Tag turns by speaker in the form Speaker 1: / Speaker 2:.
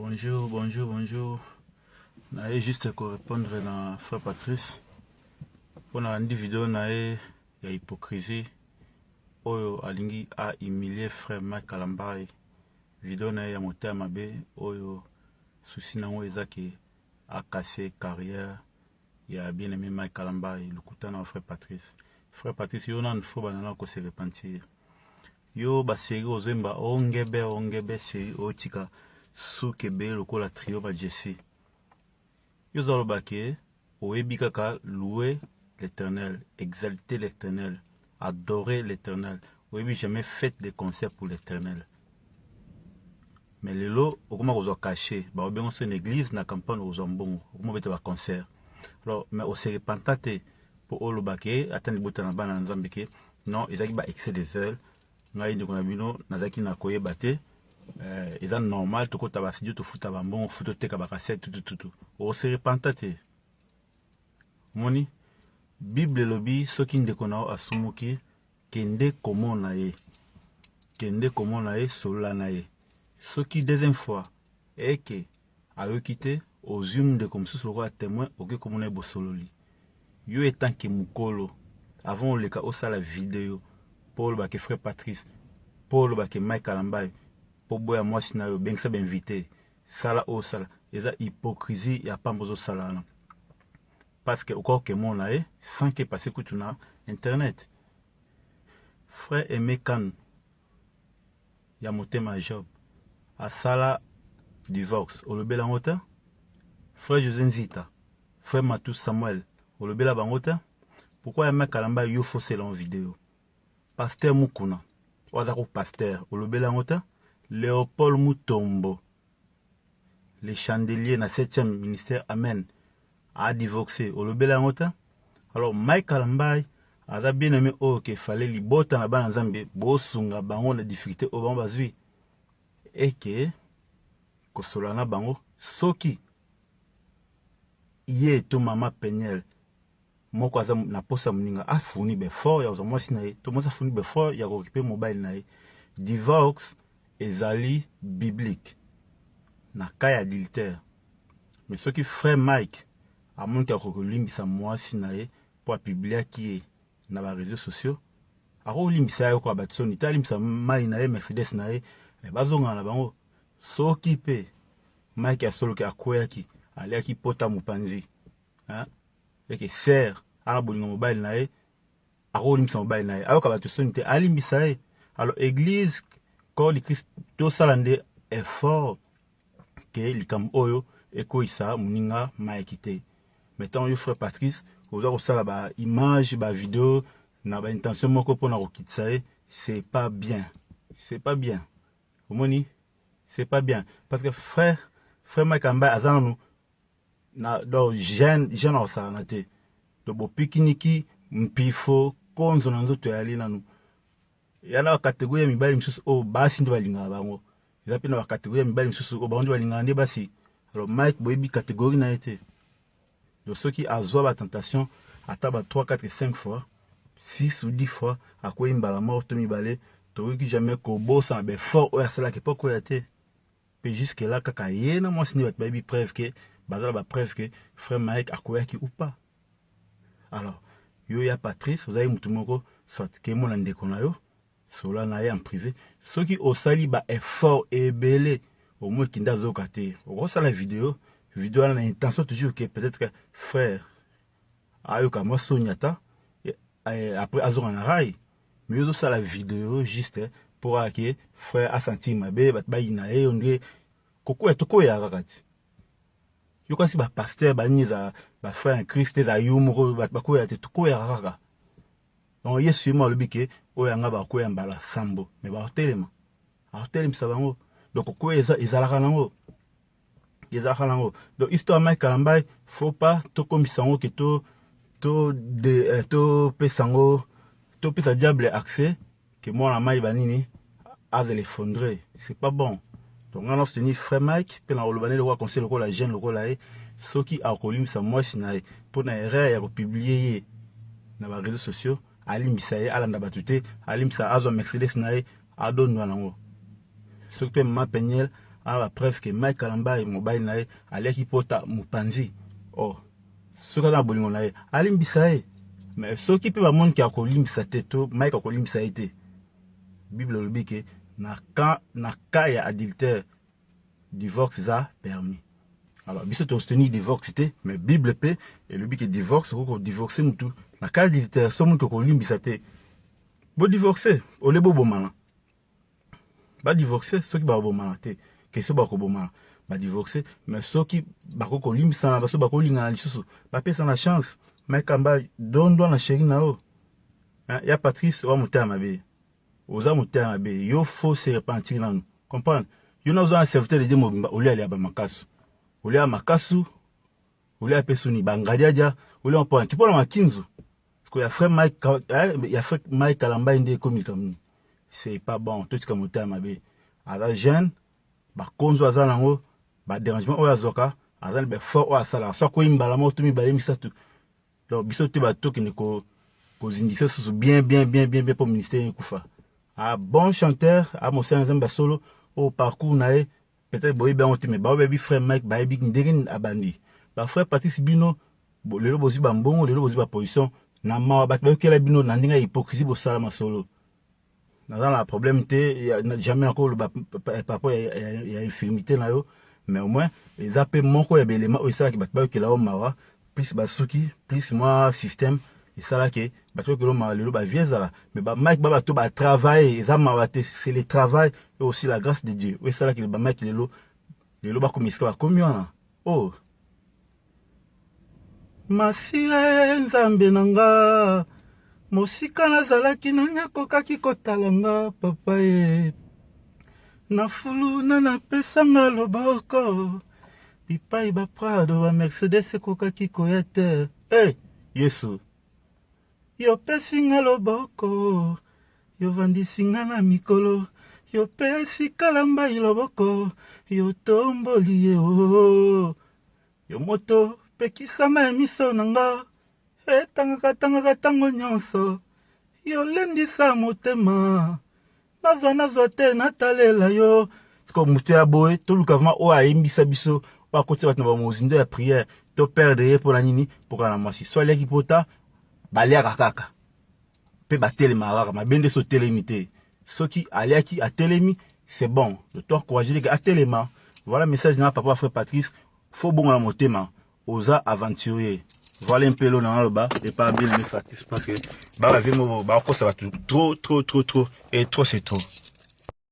Speaker 1: Bonjour, bonjour, bonjour. Naye juste ko répondre na frère Patrice mpo nalandi video na ye ya hypocrisie oyo alingi a humilier frère Mike Kalambay. Video na ye ya motema mabe oyo souci nango eza ke a casser carrière ya bien-aimé Mike Kalambay. Lokuta na frère Patrice. Frère Patrice, yo nanu faut banana ko se repentir. Yo ba serie ozoyemba ongebe ongebe serie otika suki ebele lokola trio ba Jesse. Yo ozaloba ke oyebi kaka louer l'Éternel, exalter l'Éternel, adorer l'Éternel. Oyebi jamais faites des concerts pour l'Éternel. Mais lelo okoma kozwa cachet, ba obengo so na église na campagne okozwa mbongo, okoma beta ba concert. Alors mais o se repenta te po oloba ke ata libota na bana na Nzambe ke non, ezalaki ba excès de zèle. Ngai ndeko na bino nazalaki na koyeba te. Eza normal tokota ba studio tofuta ba mbongo, futa toteka ba cassette tutu tutu. O se repenta te. Moni Bible elobi soki ndeko na yo asumuki kende komona ye. Kende komona ye, solola na ye. Soki deuxième fois eke ayoki te, ozwi ndeko mosusu lokola témoin, okoki komona ye bosololi. Yo etanke mokolo avant oleka osala video mpo olobake frère Patrice, mpo olobake Mike Kalambay, mpo boya mwasi na yo, bengisa ba invité, sala oyo osala. Eza hypocrisie ya pamba ozosala wana. Parce que okoki komona ye sans que passe kutu na internet. Frère Aimé Kane ya motema Job asala divorce, olobela yango te. Frère José Nzita, frère Matou Samuel, olobela bango te. Pourquoi ya Mike Kalambay yo fosela en vidéo? Pasteur Mukuna, oyo aza ko pasteur, olobela yango te. Léopold Mutombo, le chandelier na 7e ministère, amen, a divorcé, olobela yango te. Alors Mike Kalambay aza bien aimé oyo ke fallait libota na bana Nzambe bosunga bango na difficulté oyo bango bazwi, eke kosola na bango soki ye to mama Peniel moko aza na posa moninga afuni befort ya kozwa mwasi na ye, to mwasi afuni befort ya kokipe mobali na ye. Divorce ezali biblique na cas ya adultère, mais soki frère Mike amoniki akoki kolimbisa mwasi na ye po apubliaki ye na ba réseaux sociaux, akolimbisa ye ayokoka bato soni te, alimbisa mai na ye Mercedes na ye, bazongana na bango. Soki mpe Mike asoloki akweyaki aliaki pota mopanzi, eke sœur ana bolingo mobali na ye, akolimbisa mobali na ye, ayoka bato soni te, alimbisa ye. Alors église corps du Christ tosala nde effort ke likambo oyo ekoyisa moninga Mike te. Mais ntango yo frère Patrice oza kosala ba image ba vidéo na ba intention moko mpona kokitisa ye, c'est pas bien, c'est pas bien. Omoni, c'est pas bien parce que frère Mike Kalambay aza nanu na donc jeune jeune akosala na te. Donc bopikiniki mpifo konzo na nzoto yali nanu ya na bacatégorie ya mibali misusu oyo basi nde balingaka bango, eza mpe na bacatégorie ya mibali misusu oyo bango nde balingaka nde basi. Alors Mike boyebi catégorie na ye te. Donc soki azwa batentation ata ba 3 4 5 fois 6 ou 10 fois akwei mbala moko to mibale, tokoki jamais kobosana baeffort oyo asalaki mpo akwea te. Mpe jusque là kaka ye na mwasi nde bato bayebi preuve ke baza na bapreuve ke frère Mike akweyaki ou pas. Alors yo ya Patrice ozali mutu moko soit ke mona ndeko na yo, sola na ye en privé. Soki osali ba effort ebele omoi kinda azoyoka te, okosala video video wana na intention toujours ke peut-être que frère ayoka mwa soni ata après azonga na rail. Mais ozosala video juste pour ake frère asentir mabe, bato bayina ye, ondire kokoya tokoya kaka ti. Yo kasi bapasteur banini eza bafrère en Christ eza yo moko bato bakoya te, tokoyaka kaka. Donc Yesu ye mo alobi ke oyo yanga bakoya mbala sambo mais bakotelema, akotelemisa bango. Donc kokoya ezalaka nango, ezalaka nango. Donc histoire Mike Kalambay faut pas tokomisa yango ke to to de topesa yango, topesa diable accès ke mwana mai banini azala effondré, c'est pas bon. Donc nga na soutenir frère Mike mpe na koloba nde lokola conseil lokola jeune lokola ye, soki akolimbisa mwasi na ye mpo na erreur ya kopublier ye na ba réseaux sociaux, alimbisa ye, alanda bato te, alimbisa, azwa Mercedes na ye, adondwa nango. Soki mpe mama Peniel Ana ba preuve ke Mike Kalambay mobali na ye aliaki pota mopanzi. Oh, soki aza na bolingo na ye alimbisa ye. Mais soki mpe bamoni ke akolimbisa te to Mike akolimbisa ye te, Bible elobi ke na cas ya adultère, divorce eza permis. Alors biso tosoutenir divorce te, mais Bible mpe elobi ke divorce, okoki kodivorce mutu na cas adultère. So moto okolimbisa te, bodivorce ole bobomana. Badivorce soki bakobomana te, ke so bakobomana, badivorce. Mais soki bakoki kolimbisana, baso bakolingana lisusu, bapesana chance. Mike Kalambay, dondwa na chéri na yo ya Patrice. Owa motema mabe, oza motema mabe. Yo faut se repentir nanu, comprendre. Yo na oza na serviteur de Dieu mobimba, olia alia bamakasu, olia makasu, olia mpe suni bangadiadia, olia mpona tipona makinzu ya frère Mike, ya frère Mike Kalambay. Nde ekomi likambo, c'est pas bon. Totika motema mabe. Aza jeune, bakonzo aza nango, badérangement oyo azwaka, aza na baeffort oyo asalaka. So akoyi mbala moko to mibale, misato, donc biso te bato tokende kozindisa susu bien bien bien bien bien mpo ministère ekufa. A bon chanteur, a mosala Nzambe ya solo. Oyo parcours na ye, peut-être boyebi yango te, mais bao bayebi frère Mike, bayebi ndenge abandi. Bafrère Patrice, bino lelo bozwi bambongo, lelo bozwi baposition na mawa, bato bayokela bino na ndenge ya hypocrisie. Bosala masolo, naza na problème te, jamais nakoloba par rapport ya infirmité na yo, mais au moins eza mpe moko ya belema oyo esalaki bato bayokela yo mawa, plus basuki, plus mwa système esalaki bato bayokela yo mawa. Lelo bavie ezala, mais bamike ba bato batravaille, eza mawa te. C'est le travail et aussi la grâce de Dieu oyo esalaki bamike lelo lelo bakomi esika bakomi wana. Oh Masiya, Nzambe na nga, mosika nazalaki, nani akokaki kotala nga? Papa ye na fulu na napesanga loboko bipai baprado, bamercedes ekokaki koya te. Hey, Yesu, yopesi nga loboko, yovandisi nga na mikolo, yopesi Kalambay loboko, yotomboli ye o yo moto pekisama ya miso na nga etangaka tangaka ntango nyonso, yolendisa motema nazwa nazwa te natalela yo. Siko moto ya boye, toluka vraiment oyo ayembisa biso, oyo akotisa bato na bamozindo ya prière. To perdre ye mpona nini? Mpoka na mwasi so aliaki pota, baliaka kaka mpe batelemaka kaka mabe nde. So otelemi te, soki aliaki atelemi, c'est bon. To encourage leke atelema. Voilà message na papa frère Patrice. Faut bongo na motema, oza aventurier. Voilà un peu lo na naloba epa Bill Patrice, parce que baba vie mo bakosa bato trop trop trop trop et trop, c'est trop.